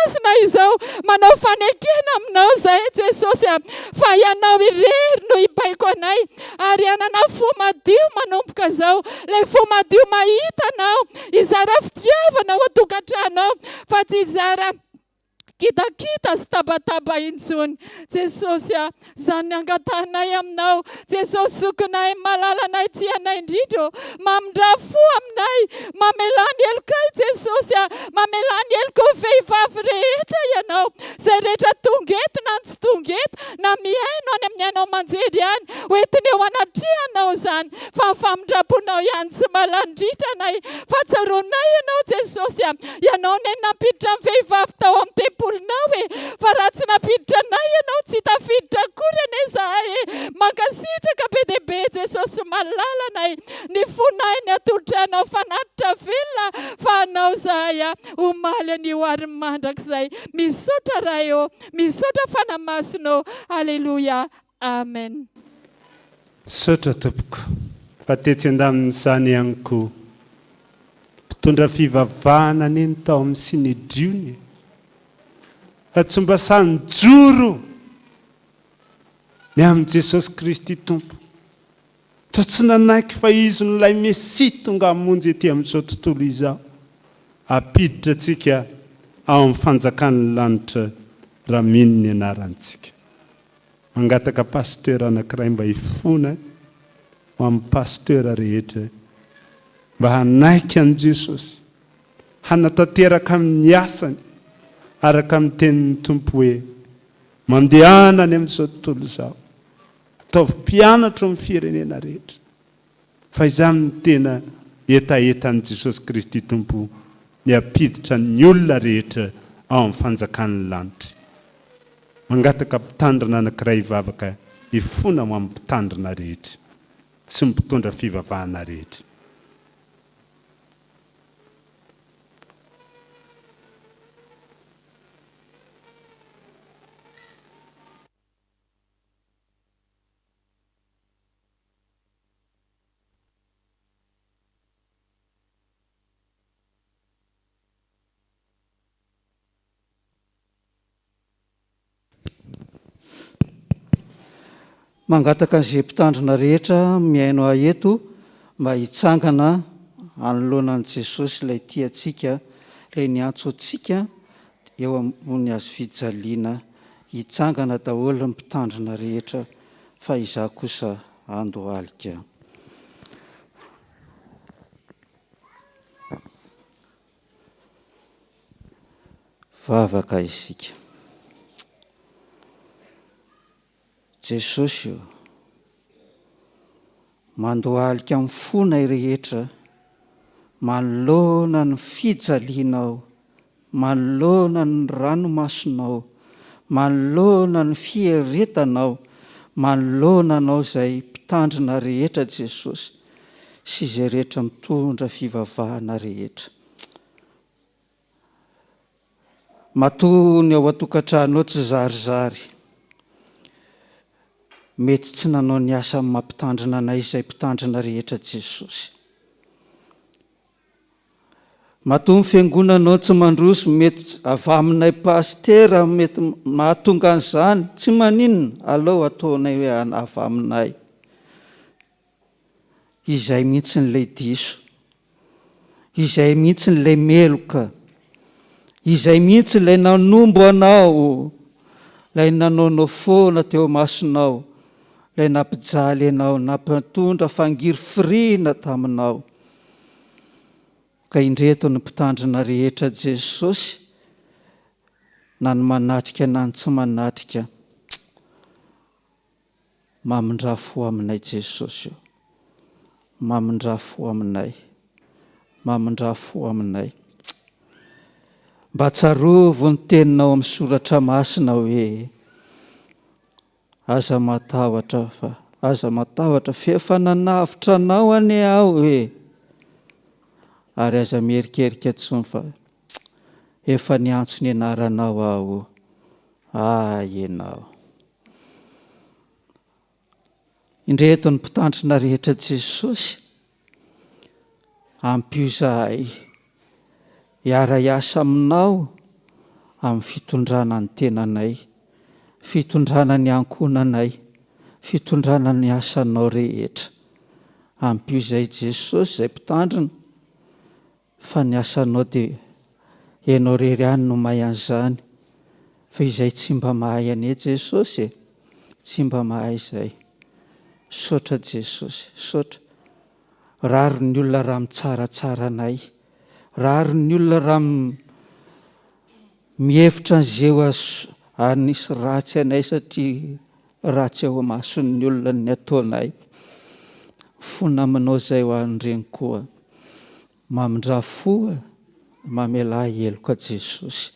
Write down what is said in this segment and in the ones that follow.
Masina izao. Manao fanekena aminao izahay Jesosy a, fa Ianao irery no hibaiko anay ary hanana fo madio manomboka izao. Ilay fo madio mahita Anao, hizara fitiavana ao an-tokantrano ao fa tsy hizara kitakita sy tabataba intsony. Jesosy a, izany ny angatahanay aminao. Jesosy zokinay, malalanay, tianay indrindra ô. Mamindrà fo aminay, mamelà ny helokay Jesosy a, mamelà ny heloky ny vehivavy rehetra Ianao. Izay rehetra tonga eto na ny tsy tonga eto, na mihaino any amin'ny haino aman-jery any, ho entina eo anatrehanao izany. Fa ny famindram-ponao ihany tsy malandritra anay, fa tsaroanay Ianao Jesosy a! Ianao anie no nampiditra ny vehivavy tao amin'ny tempolinao e! Fa raha tsy nampiditra anay Ianao tsy tafiditra akory anie izahay e! Mankasitraka be dia be Jesosy malala anay, ny fonay ny atolotray Anao fanatitra velona fa Anao izahay a! Omaly anio ary mandrakizay. Misaotra Ray ô! Misaotra Fanahy Masina ô! Aleloia! Amen. Misaotra tompoko fa tetsy andanin'izany ihany koa mpitondra fivavahana anie ny tao amin'ny Synedriona e! Fa tsy mba sahy nijoro ny amin'i Jesosy Kristy Tompo. Toa tsy nanaiky fa Izy no ilay Mesia tonga hamonjy ety amin'izao tontolo izao, hampiditra antsika ao amin'ny fanjakan'ny lanitra raha mino ny anarantsika. Mangataka pasteur anakiray mba hifona ho amin'ny pasteur rehetra mba hanaiky an'i Jesosy, hanatanteraka amin'ny asany araka ny tenin'ny Tompo hoe, Mandehana any amin'izao tontolo izao, ataovy mpianatro ny firenena rehetra. Fa izany no tena hetahetan'i Jesosy Kristy Tompo, ny hampiditra ny olona rehetra ao amin'ny fanjakan'ny lanitra. Mangataka mpitandrina anankiray hivavaka hifona ho amin'ny mpitandrina rehetra sy ny mpitondra fivavahana rehetra. Mangataka an'izay mpitandrina rehetra mihaino ahy eto mba hitsangana anoloana an'i Jesosy ilay tia antsika, ilay niantso antsika eo ambony hazofijaliana. Hitsangana daholo ny mpitandrina rehetra fa izaho kosa handohalika. Vavaka isika. Jesosy ô, mandohalika amin'ny fonay rehetra manoloana ny fijalianao, manoloana ny ranomasonao, manoloana ny fieretanao, manoloana Anao izay mpitandrina rehetra Jesosy sy izay rehetra mitondra fivavahana rehetra. Matoa ny ao an-tokantrano ao tsy zarizary. Mety tsy nanao ny asany maha mpitandrina anay izay mpitandrina rehetra Jesosy. Matoa ny fiangonana ao tsy mandroso, mety avy aminay pasitera mety mahatonga an'izany, tsy maninona, aleo ataonay hoe avy aminay. Izay mihitsy ilay diso. Izay mihitsy ilay meloka. Izay mihitsy ilay nanombo anao, ilay nanaonao foana teo imasonao, ilay nampijaly anao, nampitondra fangirifiriana taminao. Ka indreto ny mpitandrina rehetra Jesosy, na ny manatrika na ny tsy manatrika. Mamindrà fo aminay Jesosy o. Mamindrà fo aminay. Mamindrà fo aminay. Mba tsarovy ny teninao amin'ny soratra masina hoe aza matahotra fa aza matahotra f'efa nanavotra anao anie aho e. Ary aza mierikerika intsony fa efa niantso ny anaranao aho. Ahy ianao. Indreto ny mpitandrina rehetra Jesosy, ampio izahay hiara-hiasa aminao. amin'ny fitondrana ny tenanay, fitondrana ny ankohonanay, fitondrana ny asanao rehetra. Ampio izay Jesosy izay mpitandrina fa ny asanao dia Ianao irery ihany no mahay an'izany fa izay tsy mba mahay anie Jesosy e! Tsy mba mahay izay. Misaotra Jesosy, misaotra. Rariny ny olona raha mitsaratsara anay. Rariny ny olona raha mihevitra an'izeo hanisy ratsy anay satria ratsy eo imason'ny olona ny ataonay. Fona aminao izay ho an'ireny koa. Mamindrà fo mamelà heloka Jesosy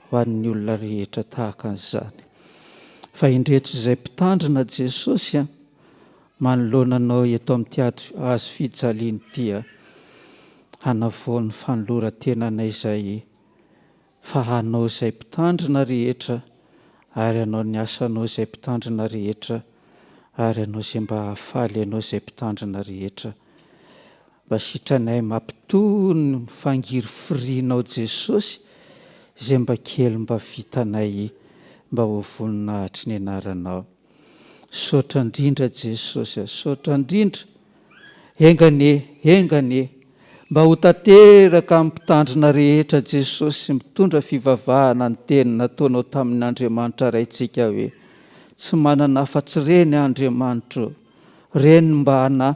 ho an'ny olona rehetra tahaka an'izany. Fa indreto izay mpitandrina Jesosy a, manoloana anao eto amin'ity hazo fijaliana ity a, hanavao ny fanoloran-tenanay izay fa hanao izay mpitandrina rehetra ary hanao ny asanao izay mpitandrina rehetra ary hanao izay mba hahafaly anao izay mpitandrina rehetra. Mba sitranay mampitony ny fangirifirianao Jesosy izay mba kely mba vitanay mba ho voninahitry ny anaranao. Misaotra indrindra Jesosy a, misaotra indrindra. Enga anie, enga anie, mba ho tanteraka amin'ny mpitandrina rehetra Jesosy mitondra fivavahana ny teny nataonao tamin' Andriamanitra Raintsika hoe, Tsy manana afa-tsy reny aho Andriamanitro, reny mba na,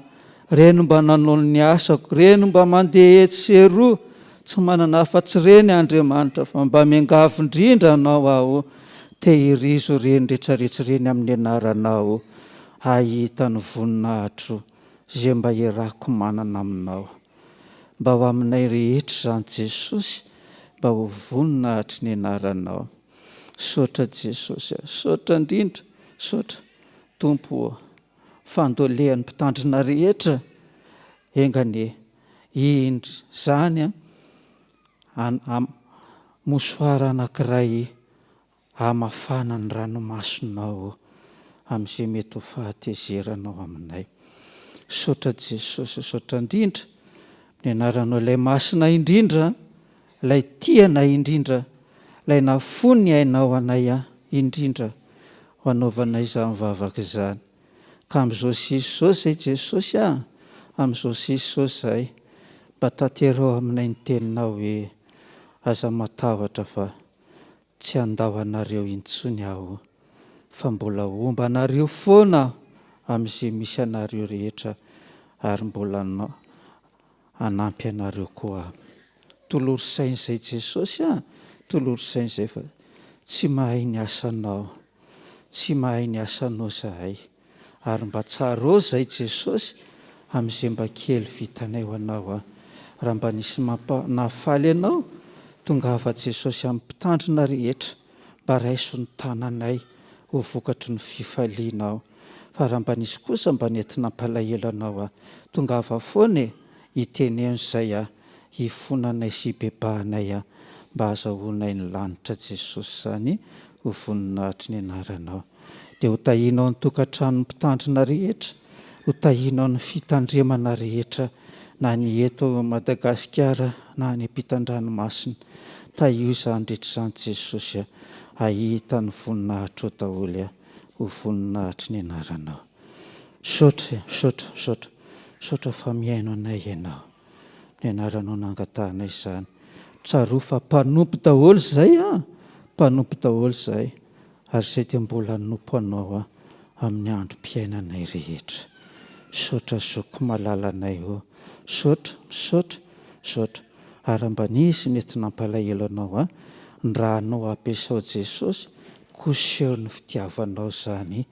reny mba nanao ny asako, reny mba mandeha etsy sy eroa, tsy manana afa-tsy reny aho Andriamanitra fa mba miangavy indrindra Anao aho, tehirizo ireny retraretra ireny amin'ny anaranao. Hahita ny voninahitro izay mba iarahako manana aminao. Mba ho aminay rehetra izany Jesosy, mba ho voninahitry ny anaranao. Misaotra Jesosy a, misaotra indrindra, misaotra Tompo ô. Fandoalehan'ny mpitandrina rehetra, enga anie indry izany an, an, mosoara anankiray Hamafana ny ranomasonao amin'izay mety ho fahatezeranao aminay. Misaotra Jesosy, misaotra indrindra ny anaranao ilay masina indrindra, ilay tia anay indrindra, ilay nahafoy ny ainao anay indrindra ho anaovanay izany vavaka izany. Ka amin'izao sisa izao izay Jesosy a, amin'izao sisa izao izay, mba tanterao aminay ny teninao hoe, aza matahotra fa Tsy handao anareo intsony Aho, fa mbola homba anareo foana Aho amin'izay misy anareo rehetra, ary mbola hanampy anareo koa Aho. Tolory saina izay Jesosy a! Tolory saina izay fa tsy mahay ny asanao, tsy mahay ny asanao izahay. Ary mba tsarovy izay Jesosy amin'izay mba kely vitanay ho anao a! Raha mba nisy mampa nahafaly anao, tongava Jesosy amin'ny mpitandrina rehetra, mba raiso ny tananay ho vokatry ny fifalianao. Fa raha mba nisy kosa mba nety nampalahelo anao a! Tongava foana e! Iteneno izay a! Hifonanay sy hibebahanay a! Mba hazahoanay ny lanitra Jesosy izany ho voninahitry ny anaranao. Dia ho tahianao ny tokantranon'ny mpitandrina rehetra, ho tahianao ny fitandremana rehetra na ny eto Madagasikara na any ampitan-dranomasina. Tahio izany rehetra izany Jesosy a! Hahita ny voninahitrao daholo aho, ho voninahitry ny anaranao. Misaotra e, misaotra, misaotra, misaotra fa mihaino anay Ianao. Ny anaranao nangatahanay izany. Tsarovy fa mpanompo daholo izay an! Mpanompo daholo izahay. Ary izay dia mbola hanompo Anao aho amin'ny androm-piainanay rehetra. Misaotra zoky malalanay ô. Misaotra, misaotra, misaotra. Ary raha mba nisy nety nampalahelo Anao aho, ny rànao ampiasao Jesosy, koseho ny fitiavanao izany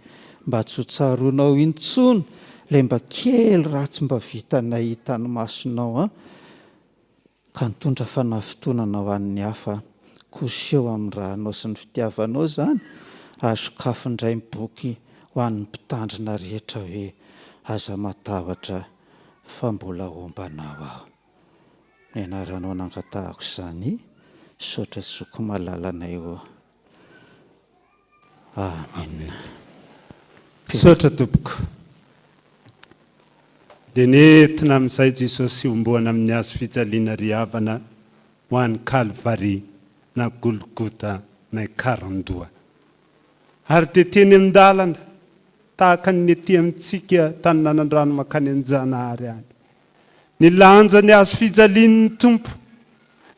mba tsy ho tsaroanao intsony ilay mba kely ratsy mba vitanay hitan'ny masonao an. Ka nitondra fanafintohinana ho an'ny hafa koseho amin'ny rànao sy ny fitiavanao izany ary sokafy indray ny boky ho an'ny mpitandrina rehetra hoe aza matahotra fa mbola homba anao aho. Ny anaranao nangatahako izany misaotra zoky malalanay ô. Amen. Misaotra tompoko. Dia nentina amin'izay Jesosy homboana amin'ny hazo fijaliana ry havana ho any Kalvary. na Golgota Naikarandoha. Ary dia teny amin-dalana, tahaka ny ety amintsika tany Nanandrano mankany Anjanahary any, nilanja ny hazo fijalian'ny Tompo,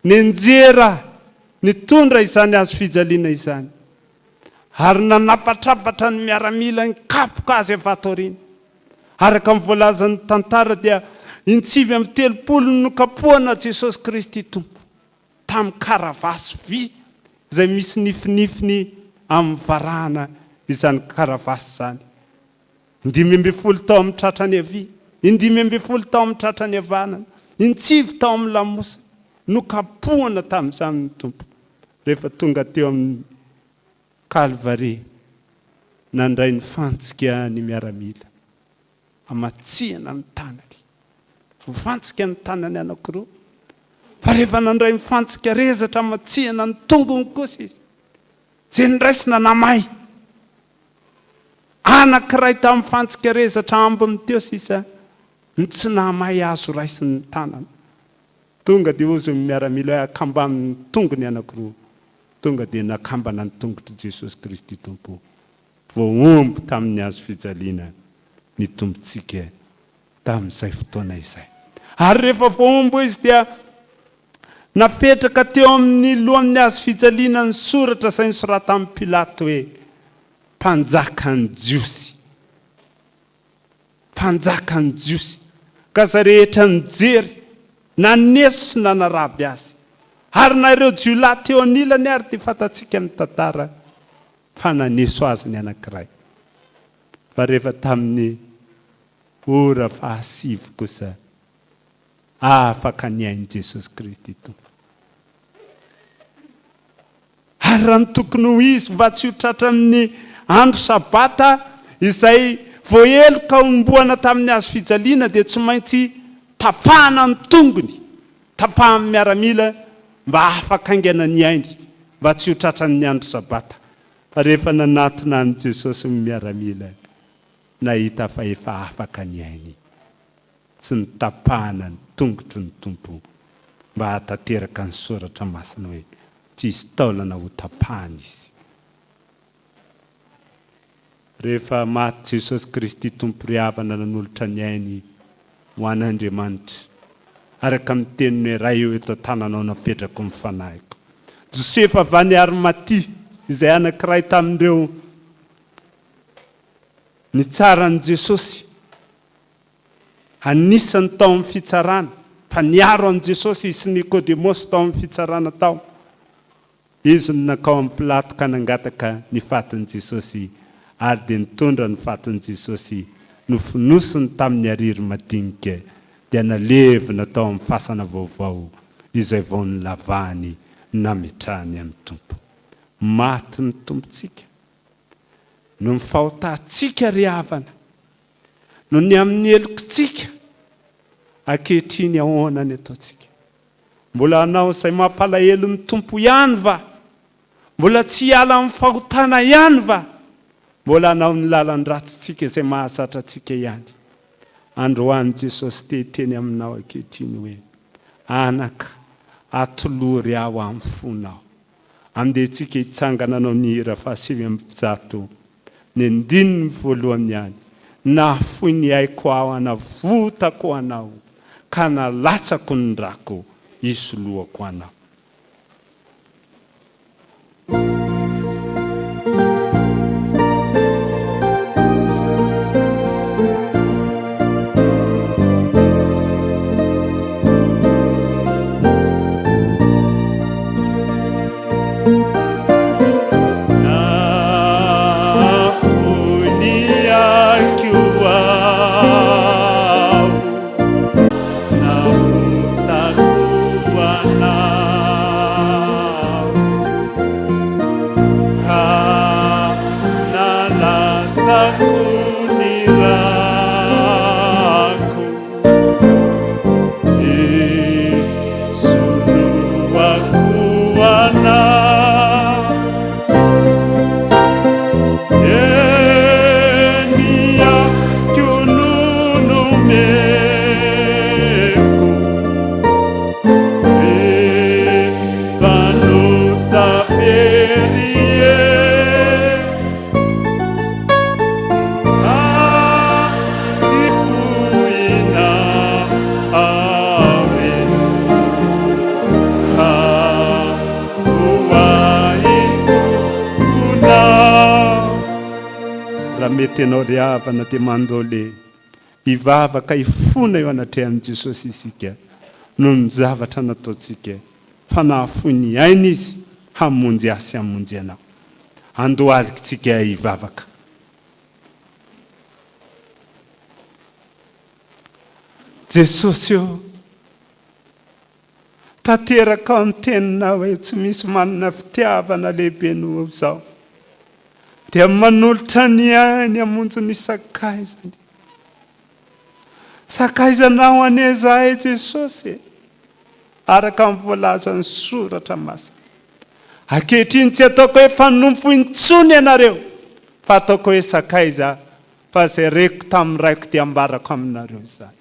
nenjera nitondra izany hazo fijaliana izany, ary nanapatrapatra ny miaramila nikapoka azy avy ato aoriana. Araka ny voalazan'ny tantara dia intsivy amby telopolo no nokapohana Jesosy Kristy Tompo tamin'ny karavasy vy izay misy nifinifiny amin'ny varahana izany karavasy izany. Indimy ambinifolo tao amin'ny tratrany havia, indimy ambinifolo tao amin'ny tratrany havanana, intsivy tao amin'ny lamosiny. Nokapohana tamin'izany ny Tompo rehefa tonga teo amin'ny Kalvary, nandray ny fantsika ny miaramila, hamatsihana ny tanany. Voafantsika ny tanany anankiroa, fa rehefa nandray ny fantsika rezatra hamatsihana ny tongony kosa izy, izay noraisina namay. Anankiray tamin'ny fantsika rezatra ambiny teo sisa no tsy nahamay azo raisin'ny tanana. Tonga dia hozy ny miaramila hoe akambano ny tongony anankiroa. Tonga dia nakambana ny tongotr'i Jesosy Kristy Tompo. Voahombo tamin'ny hazo fijaliana ny Tompontsika tamin'izay fotoana izay. Ary rehefa voahombo Izy dia napetraka teo amin'ny lohan'ny hazo fijaliana ny soratra izay nosoratan'i Pilato hoe, Mpanjakan'ny Jiosy. Mpanjakan'ny Jiosy, ka izay rehetra nijery, naneso sy nanaraby azy. Ary na ireo jiolahy teo anilany ary dia fantatsika ny tantara fa naneso azy ny anankiray. Fa rehefa tamin'ny ora fahasivy kosa, afaka ny ain'i Jesosy Kristy Tompo. Ary raha ny tokony ho izy mba tsy ho tratran'ny andro Sabata izay voaheloka homboana tamin'ny hazo fijaliana dia tsy maintsy tapahana ny tongony, tapahan'ny miaramila mba hahafaka haingana ny ainy mba tsy ho tratran'ny andro Sabata. Fa rehefa nanatona an'i Jesosy ny miaramila, nahita fa efa afaka ny ainy. Tsy notapahana ny tongotry ny Tompo mba hahatanteraka ny Soratra Masina hoe tsy hisy taolana hotapahana izy. Rehefa maty Jesosy Kristy Tompo ry havana nanolotra ny ainy ho an'Andriamanitra, araka ny teniny hoe Ray ô eto an-tananao napetrako ny fanahiko. Josefa avy any Arimatia izay anankiray tamin'ireo nitsara an'i Jesosy, Anisany tao amin'ny fitsarana, fa niaro an'i Jesosy izy sy Nikodemosy tao amin'ny fitsarana tao. Izy no nankao amin'i Pilato ka nangataka ny fatin'i Jesosy, ary dia nitondra ny fatin'i Jesosy, nofonosiny tamin'ny hariry madinika, dia nalevina tao amin'ny fasana vaovao izay vao nolavahany nametrahany an'ny Tompo. Maty ny Tompontsika noho ny fahotantsika ry havana. Noho ny amin'ny helokintsika, ankehitriny ahoana ny ataontsika? Mbola hanao izay mampalahelo ny Tompo ihany va? Mbola tsy hiala amin'ny fahotana ihany va? Mbola hanao ny lalan-dratsintsika izay mahazatra antsika ihany? Androany Jesosy te hiteny aminao ankehitriny hoe, Anaka, atolory aho amin'ny fonao. Andeha tsika hitsangana hanao ny hira faha-109. Ny andininy voalohany ihany, Nahafoy ny aiko aho hanavotako anao, ka nalatsako ny rako hisoloako anao. Nahafoy ny aiko aho, navotako anao. Raha mety ianao ry havana dia mandole hivavaka hifona eo anatrehan'i Jesosy isika noho ny zavatra nataontsika fa nahafoy ny ainy Izy hamonjy ahy sy hamonjy anao. Andohalikitsika hivavaka. Jesosy ô! Tanteraka ny teninao hoe tsy misy manana fitiavana lehibe noho izao. Dia manolotra ny ainy hamonjy ny sakaizany. Sakaizanao anie izahay Jesosy e! Araka ny voalazan'ny soratra masina. Ankehitriny tsy ataoko hoe mpanompo intsony ianareo, fa ataoko hoe sakaiza, fa izay reko tamin'ny Raiko dia ambarako aminareo izany.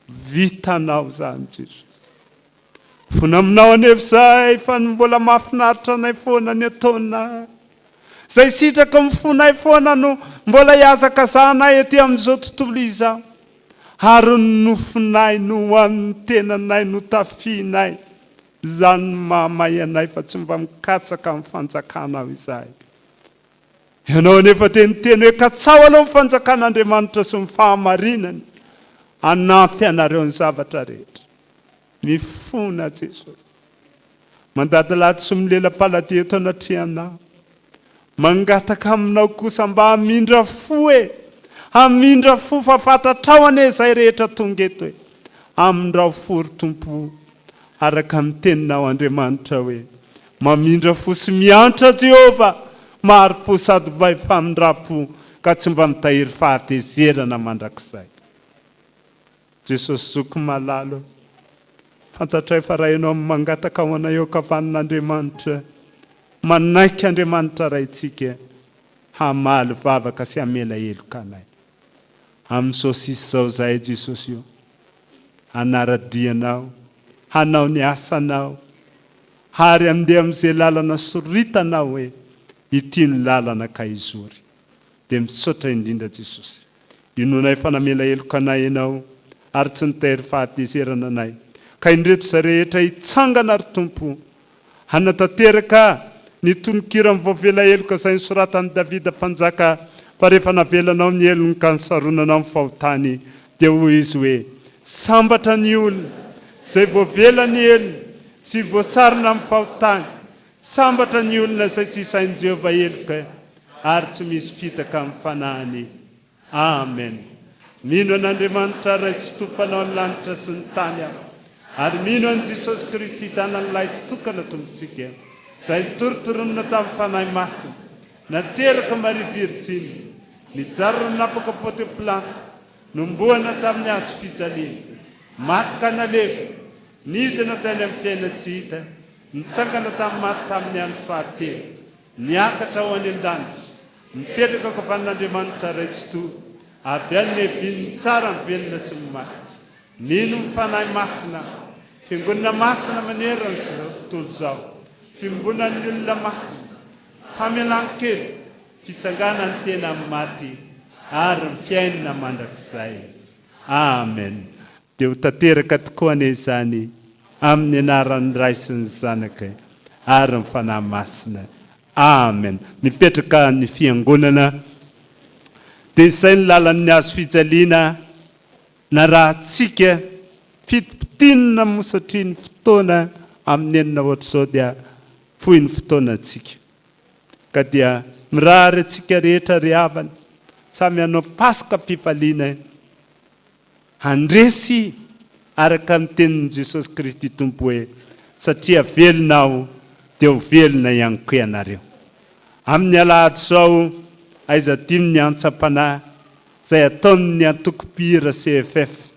Vitanao izany Jesosy. Mifona aminao anefa izahay fa ny mbola mahafinaritra anay foana ny ataonay. Izay sitraky ny fonay foana no mbola ihazakazahanay ety amin'izao tontolo izao. Ary ny nofonay no amin'ny tenanay no tafihinay. Izany no mahamay anay fa tsy mba mikatsaka ny fanjakanao izahay. Ianao anefa dia niteny hoe, Katsaho aloha ny fanjakan'Andriamanitra sy ny fahamarinany, hanampy anareo ny zavatra rehetra. Mifona Jesosy. Mandadilady sy milela-paladia eto anatrehanao. Mangataka aminao kosa mba hamindra fo e! Hamindra fo fa fantatrao anie izay rehetra tonga eto e! Amindrao fo ry Tompo o! Araka ny teninao Andriamanitra hoe, Mamindra fo sy miantra Jehovah, mahari-po sady be famindram-po, ka tsy mba mitahiry fahatezerana mandrakizay. Jesosy Zoky malala ô, fantatray fa raha Ianao no mangataka ho anay eo ankavanan'Andriamanitra, manaiky Andriamanitra Raintsika hamaly vavaka sy hamela heloka anay. Amin'izao sisa izao izahay Jesosy ô, hanara-dia Anao, hanao ny asanao, ary handeha amin'izay lalana soritanao hoe ity no lalana ka hizory. Dia misaotra indrindra Jesosy. Inoanay fa namela heloka anay Ianao ary tsy nitahiry fahatezerana anay. Ka indreto izay rehetra hitsangana ry Tompo Hanatanteraka ny tononkiran'ny voavela heloka izay nosoratan'i Davida mpanjaka fa rehefa navelanao ny helony ka nisaronanao ny fahotany, dia hoy izy hoe, Sambatra ny olona izay voavela ny helony sy voasarona amin'ny fahotany, sambatra ny olona izay tsy isain'i Jehovah heloka ary tsy misy fitaka amin'ny fanahiny. Amen. Mino an'Andriamanitra Ray Tsitoha Mpanao ny lanitra sy ny tany aho, ary mino an'i Jesosy Kristy Zanany Lahy tokana Tompontsika, izay nitorontoronina tamin'ny Fanahy Masina, nateraka Maria Virjiny, nijaly ron'apaka Pontio Pilato, nombohana tamin'ny hazo fijaliana, maty ka nalevina, nidina tany amin'ny fiainan-tsy hita, nitsangana tamin'ny maty tamin'ny andro fahatelo, niakatra ho any an-danitra, Mipetraka ankavanan'Andriamanitra Ray Tsitoha, avy any niavian'ny tsara ny velona sy ny maty. Mino ny Fanahy Masina, Fiangonana masina manerana izao tontolo izao, fiombonan'ny olona masina, famelan-keloka, fitsanganan'ny tena amin'ny maty ary ny fiainana mandrakizay. Amen. Dia ho tanteraka tokoa anie izany amin'ny anaran'ny Ray sy ny Zanaka ary ny Fanahy Masina. Amen. Mipetraka ny fiangonana dia izay ny lalan'ny hazo fijaliana narahantsika fitopitinina moa satria ny fotoana amin'ny enina ohatr'izao dia fohy ny fotoanantsika ka dia mirary antsika rehetra ry havana samy hanao paska am-pifaliana Handresy araka ny tenin'i Jesosy Kristy Tompo hoe, Satria velona Aho, dia ho velona ihany koa ianareo. Amin'ny alahady izao, aiza adino ny antsam-panahy izay ataon'ny antoko mpihira CFF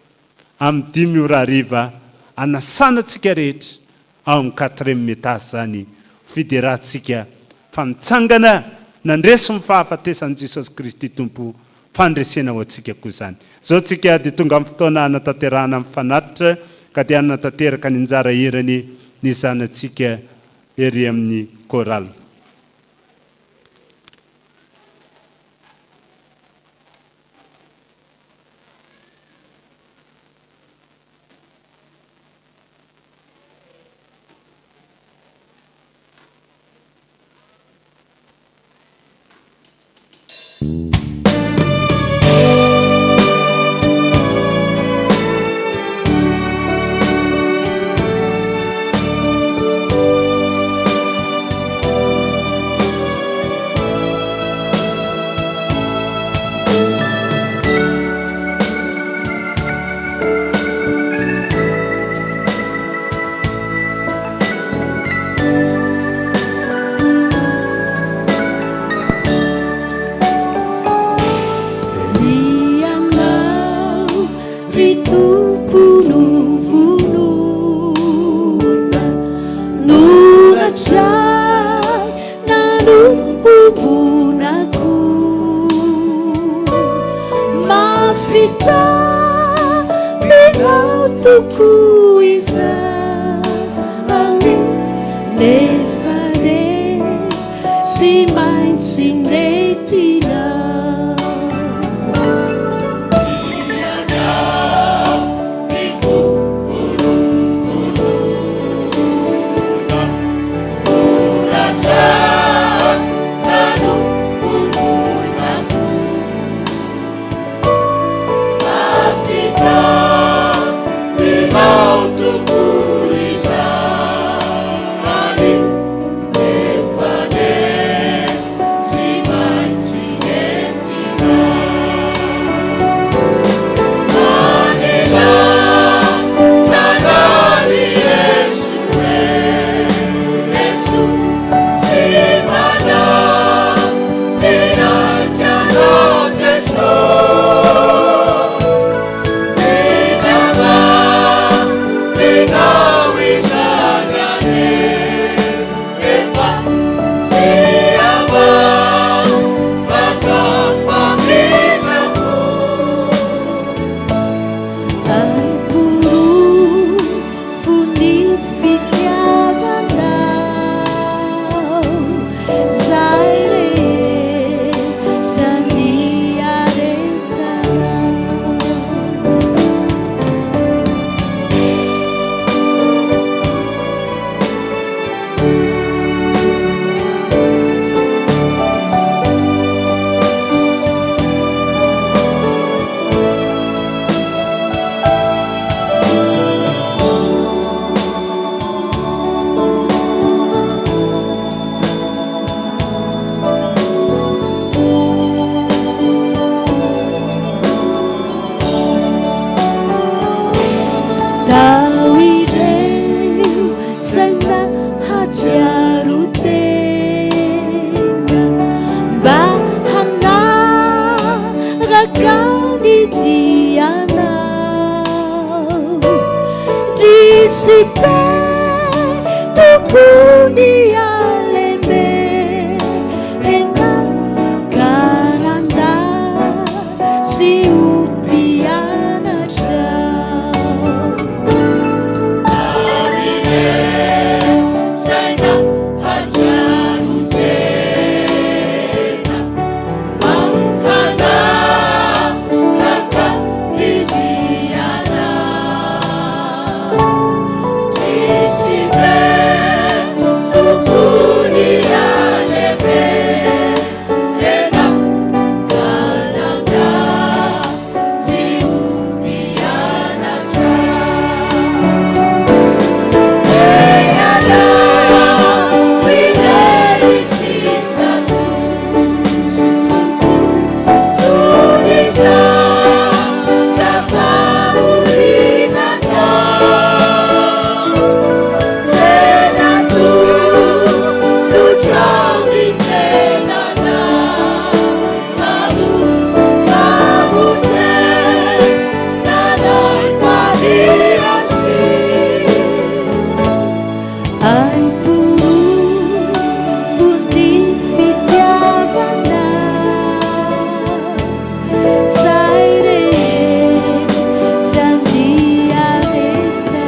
amin'ny dimy ora hariva hanasana antsika rehetra ao amin'ny quatrième étage izany ho fiderantsika fa mitsangana nandresy ny fahafatesan'i Jesosy Kristy Tompo fandresena ho antsika koa izany. Izao tsika dia tonga amin'ny fotoana hanatanterahana ny fanatitra ka dia hanatanteraka ny anjara hirany ny zanatsika ery amin'ny chorale. Ndao ireo saina hatsiaro tena mba hanaraka ny dianao. Disipe tokony halemena ka nandà tsy ho mpianatra. Saina hatsiaro tena mba hanaraka ny dianao. Disipe tokony halemena ka nandà tsy ho mpianatra. Ay porofo ny fitiavana zay rehetra niaretana.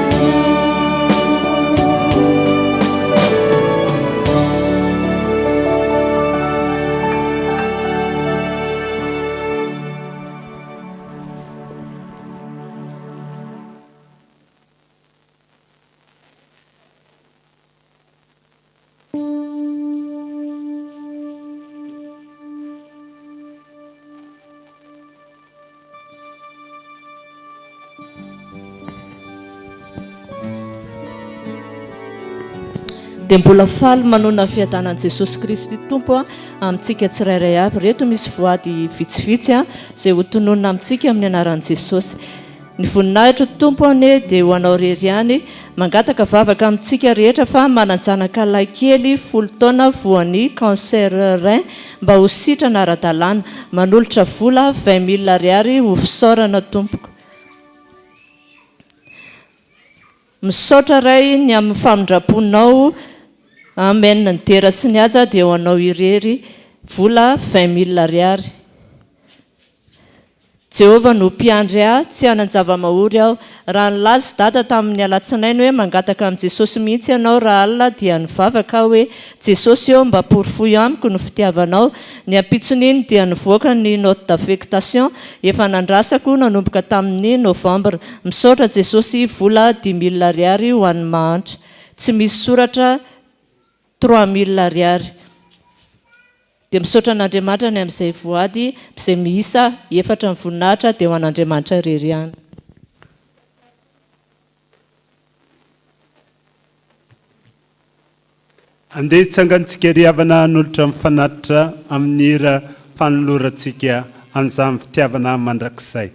Dia mbola faly manonona ny fiadanan'i Jesosy Kristy Tompo amintsika tsirairay avy. Ireto misy voady vitsivitsy izay ho tononina amintsika amin'ny anaran'i Jesosy. Ny voninahitry ny Tompo anie dia ho anao irery ihany. Mangataka vavaka amintsika rehetra fa manan-janaka lahy kely folo taona voan'ny cancer rein mba ho sitrana ara-dalàna. Manolotra vola 20 mille ariary ho fisaorana tompoko. Misaotra Ray ny amin'ny famindram-ponao. Amen. Ny dera sy ny haja dia ho anao irery. Vola 20 mille ariary. Jehovah no mpiandry ahy, tsy hanan-java-mahory aho. Raha nilaza Dada tamin'ny alatsinainy hoe mangataka amin'i Jesosy mihitsy ianao rahalina dia nivavaka aho hoe Jesosy ô mba porofoy amiko ny fitiavanao. Ny ampitson'iny dia nivoaka ny note d'affectation efa nandrasako nanomboka tamin'ny novembre. Misaotra Jesosy vola dix mille ariary ho an'ny mahantra. Tsy misy soratra 3000 ariary. Dia misaotra an'Andriamanitra ny amin'izay voady izay miisa efatra ny voninahitra dia ho an'Andriamanitra irery ihany. Andeha hitsangantsika ry havana hanolotra ny fanatitra amin'ny hira fanolorantsika an'izany fitiavana mandrakizay.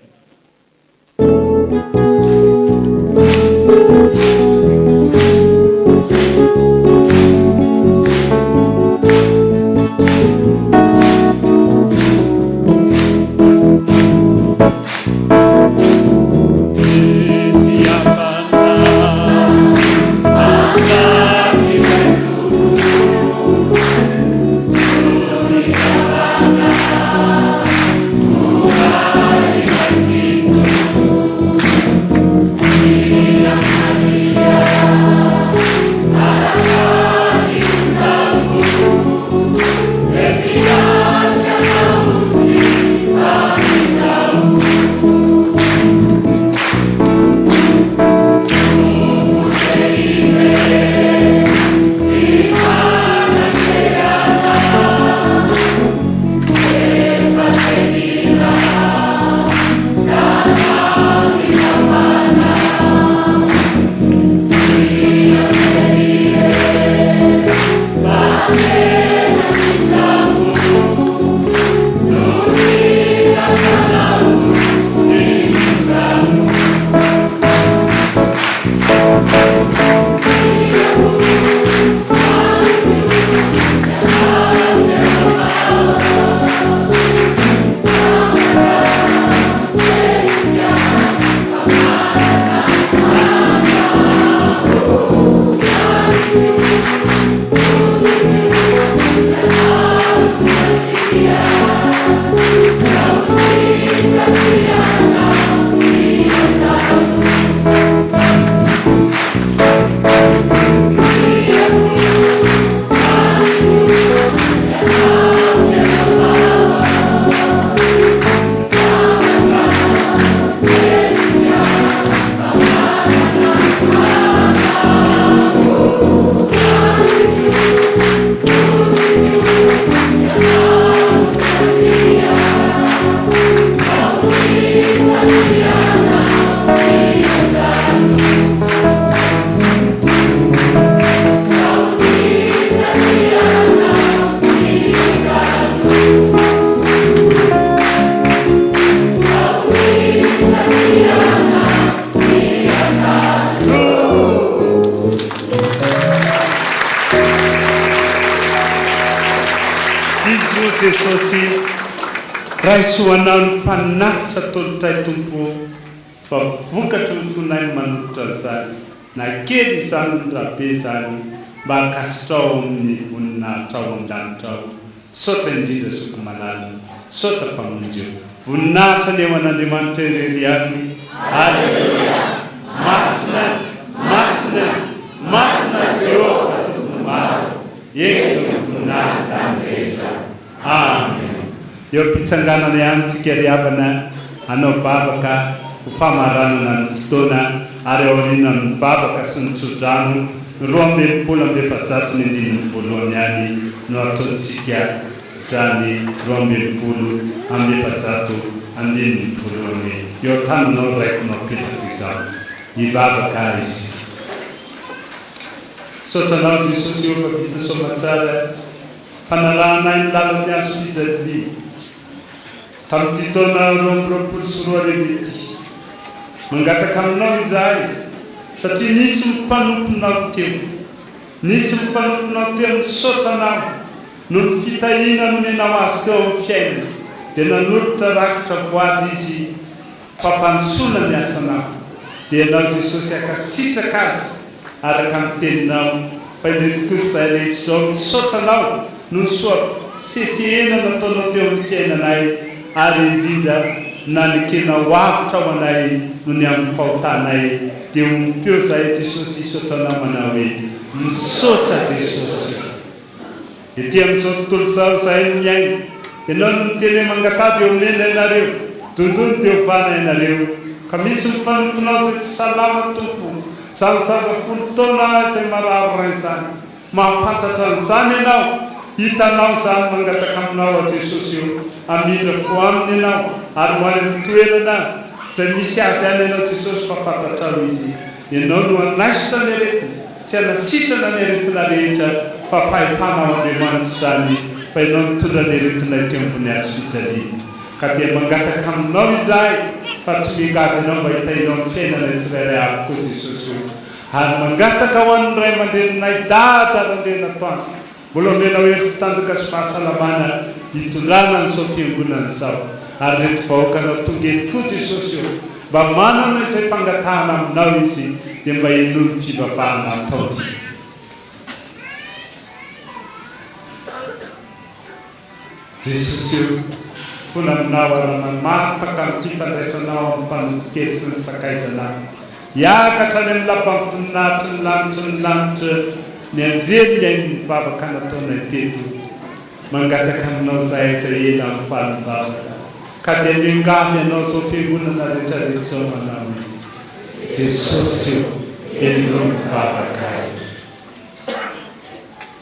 Bisous Jesosy, raiso ho anao ny fanatitra atolotray Tompo o, fa vokatry ny fonay ny manolotra an'izany, na kely izany na be izany, mba ankasitrao ao amin'ny voninahitrao an-danitra ao. Misaotra indrindra zoky malala, misaotra Mpamonjy o. Voninahitra anie ho an'Andriamanitra irery ihany. Aleloia! Masina, masina, masina Jehovah Tompon'ny maro, enga ny voninahiny tany rehetra. Amen. Eo am-pitsanganana ihany tsika ry havana hanao vavaka ho famaranana ny fotoana ary aorianan'ny vavaka sy ny tsodrano ny 462 ny andininy voalohany ihany no ataontsika izany 462 andininy voalohany eo an-tananao Raiko no apetrako izao hivavaka isika. Misaotra anao Jesosy ô fa vita soamatsara Fanarahanay ny lalan'ny hazo fijaliana tamin'ity taona 2022 ity. Mangataka aminao izahay satria nisy ny mpanomponao teo. Nisy ny mpanomponao teo nisaotra anao noho ny fitahiana nomenao azy teo amin'ny fiainany dia nanolotra rakitra voady izy fampandrosoana ny asanao dia ianao Jesosy hankasitraka azy araka ny teninao fa indreto kosa izahay rehetra izao misaotra anao noho ny soa sesehena nataonao teo amin'ny fiainanay ary indrindra nanekenao avotra ho anay noho ny amin'ny fahotanay dia ompeo izahay Jesosy hisaotra anao manao hoe misaotra Jesosy o. Ety amin'izao tontolo izao izahay no miaina. Ianao no miteny hoe mangataha dia omena ianareo, dondony dia ovana ianareo. Ka misy ny mpanomponao izay tsy salama Tompo o. Izany zaza folo taona izay marary rein izany. Mahafantatra an'izany Ianao. Hitanao izany mangataka aminao aho Jesosy o. Hamindra fo aminy Ianao ary ho any amin'ny toerana izay misy azy any Ianao Jesosy fa fantatrao izy. Ianao no hanaisotra ny aretina sy hanasitrana ny aretina rehetra fa fahefana ao Andriamanitra izany fa Ianao nitondra ny aretinay teo ambony hazo fijaliana. Ka dia mangataka Aminao izahay fa tsy miangavy Anao mba hitahianao ny fiainanay tsirairay avy koa Jesosy o. Ary mangataka ho an'ny ray aman-dreninay Dada Randrianatoandro Mbola omenao hery sy tanjaka sy fahasalamana hitondrana an'izao fiangonana izao ary reto vahoakanao tonga eto koa Jesosy ô, mba manana izay fangatahana aminao izy dia mba henoy ny fivavahana ataony. Jesosy ô, fona aminao aho raha mamaripaka ny fifandraisanao amin'ny mpanompo kely sy ny sakaizanao. Hiakatra any amin'ny lapan'ny voninahitry ny lanitry ny lanitra ny anjely mihaino ny vavaka nataonay teto. Mangataka aminao izahay izay ela mifaly mivavaka, ka dia miangavy anao izao fiangonana rehetrarehetra izao manao hoe, Jesosy ô, henoy ny vavakay.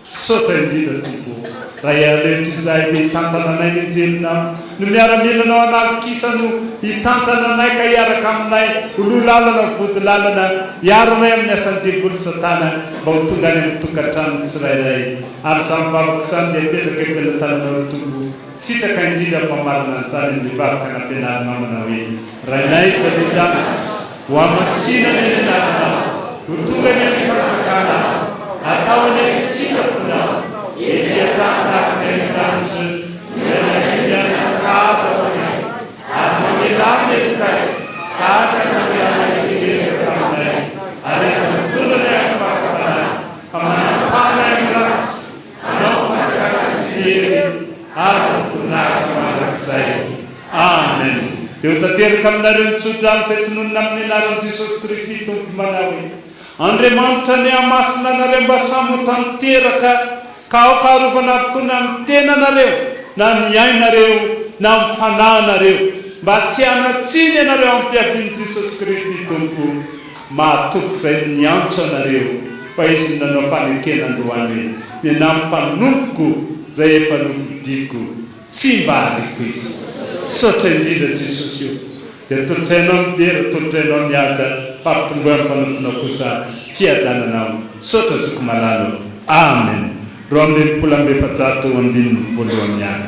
Misaotra indrindra Tompo ô. Raha hialeto izahay dia hitantana anay ny anjelinao. Ny miaramilanao an'alin-kisa no hitantana anay ka hiaraka aminay ho loha lalana ho vody lalana, hiaro anay amin'ny asan'ny devoly satana mba ho tonga any amin'ny tokantranon'ny tsirairay. Ary izany vavaka izany dia apetraka eo am-pelatananao ry Tompo. Sitraka indrindra ny mamarana an'izany amin'ny vavaka nampianarinao manao hoe, Rainay izay any an-danitra, Hohamasina anie ny anaranao, ho tonga anie ny fanjakanao, atao anie ny sitraponao, ety an-tany tahaka ny any an-danitra, Omena ny hanina sahaza ho anay, ary mamelà ny helokay, tahaka ny namelanay izay meloka taminay, ary aza mitondra anay amin'ny fakam-panahy, fa manafà anay amin'ny ratsy, Anao ny fanjakana sy ny hery. ary ny voninahitra mandrakizay. Amen. Dia ho tanteraka aminareo ny tsodrano izay tononina amin'ny anaran'i Jesosy Kristy Tompo manao hoe, Andriamanitra anie hamasina anareo mba samy ho tanteraka ka aoka harovana avokoa na ny tenanareo na ny ainareo na ny fanahinareo mba tsy hanan-tsiny ianareo amin'ny fiavian'i Jesosy Kristy Tompo. Mahatoky izay niantso anareo fa Izy no nanao fanekena androany hoe, Ny anà mpanompoko izay efa nofidiko, tsy mba hariako izy. Misaotra indrindra Jesosy o! Dia tolotrainao ny dera, tolotrainao ny haja, fa ampitomboy amin'ny mpanomponao kosa fiadananao. Misaotra zoky malala o! Amen! 462 andininy voalohany ihany.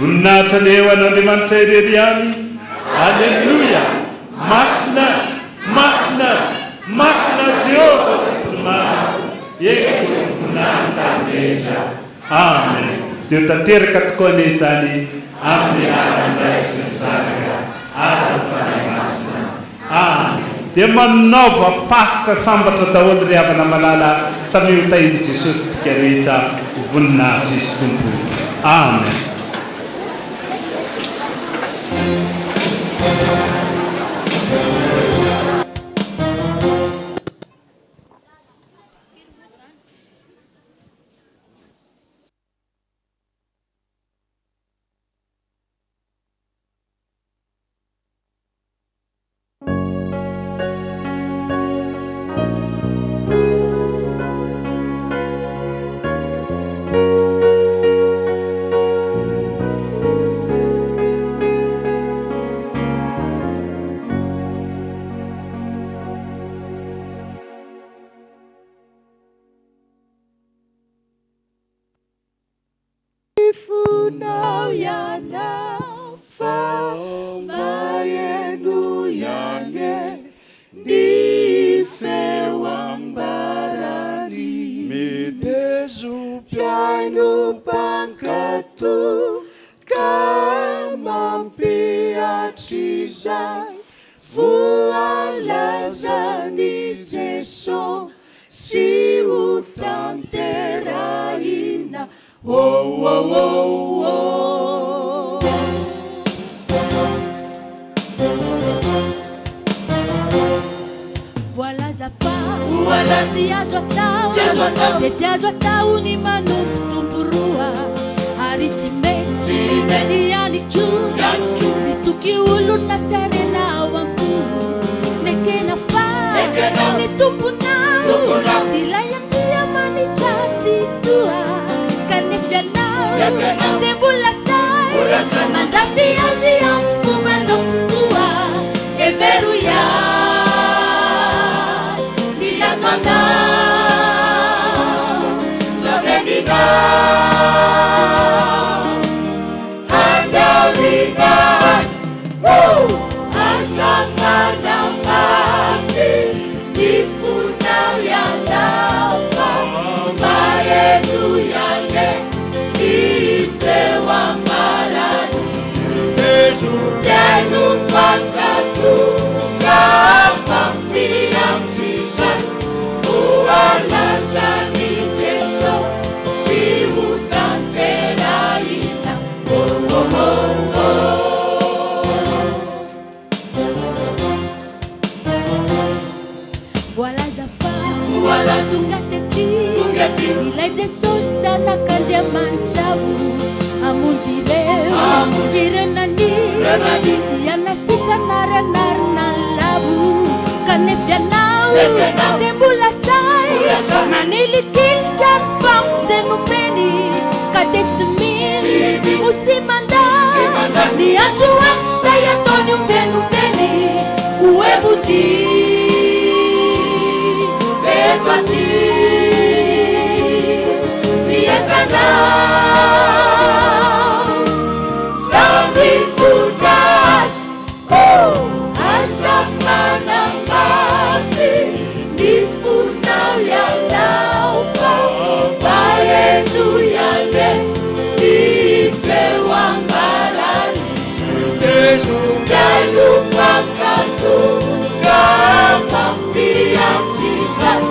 Voninahitra anie ho an'Andriamanitra irery ihany. Aleloia! Masina, masina, masina Jehovah Tompon'ny maro, eny koa ny voninahiny tany rehetra. Amen! Dia ho tanteraka tokoa anie izany amin'ny anaran'ny Ray sy ny Zanaka ary ny Fanahy Masina. Amen! Dia manaova Paska sambatra daholo ry havana malala, samia ho tahin'i Jesosy tsika rehetra ho voninahitra Izy Tompo. Amen! Fonao ianao fa maheno ihany ny feo ambarany. Metezo Mpihaino mpankatò ka mampihatra izay voalazan'i Jeso sy ho tanterahina oh oh oh oh. Voalaza fa tsy azo atao dia tsy azo atao ny manompo tompo roa ary tsy mety ihany koa mitoky olona sy harena ao am-po nekena fa ny tomponao ilay Andriamanitra Tsitoha kanefa ianao dia mbola sahy mandrafy azy amin'ny fombanao tokoa. Hevero ihany ny nataonao, Zava-deninao any aoriana any. Woo! Aza manamafy ny fonao ianao fa maheno ihany ny feo ambarany. Mpihaino mpankatò ka mampianatra izay voalazan'i Jeso sy ho tanterahina. Oh oh oh oh. Tonga tety ilay Jesosy Zanak'Andriamanitra o, hamonjy ireo ireo nania sy hanasitrana ary hanarina ny lavo. Kanefa ianao dia mbola sahy manilikilika ny famonjena nomeny ka dia tsy mino ho sy mandà ny antsoantso izay ataony ombieny ombieny hoe modia eto aty ny entanao samy mitondra azy oh aza manamafy ny fonao ianao fa mba henoy anie ny feo ambarany mihaino mankatò ka mampiandry izany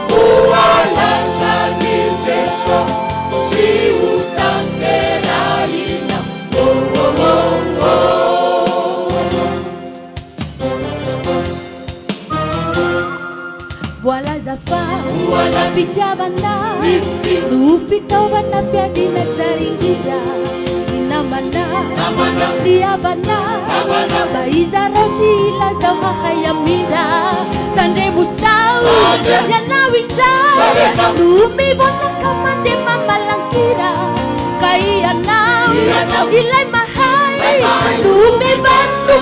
voalazan'i Jesosy ho tanterahina oh oh oh oh. Voalaza fa fitiavana no fitaovana fiadiana tsara indrindra. Ny namana, ny havana, mba izarao sy ilazao hahay hamindra. Tandremo sao ianao indray no mivona ka mandeha mamalan-kira. Ka ianao ilay mahay no mivano.